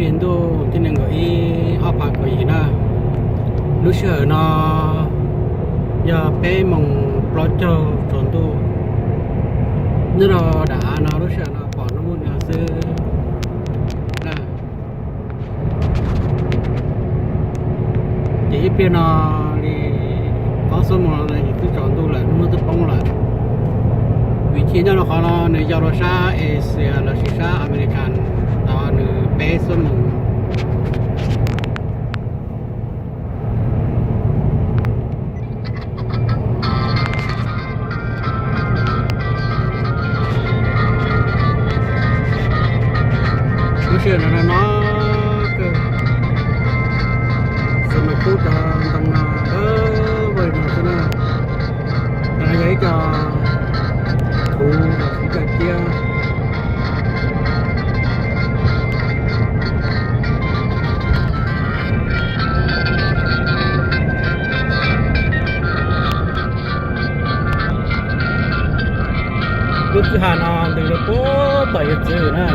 Li ntuj, thib nees nkaum ib ob phav kaum yim na. Lub sij hawm no yog peb moos plaub caug tsaus ntuj. Nyob rau daim av no lub sij hawm no pom hnub nyoog xwb na. Ces ib pliag no li ob xuab moos no twb tsaus ntuj lawm, hnub twb poob lawm. Vim chim nyob rau qhov no nws yog rau sab Asia lossis sab America tau nws peb xuab moos. Lub sij hawm no no kawg, xus mas kub cov ntoo no dawb vog li no xwb na. No yog ib co thuv los sis ib co ciab. Lub kwj ha no ntws rau puag tom yawg txwv na.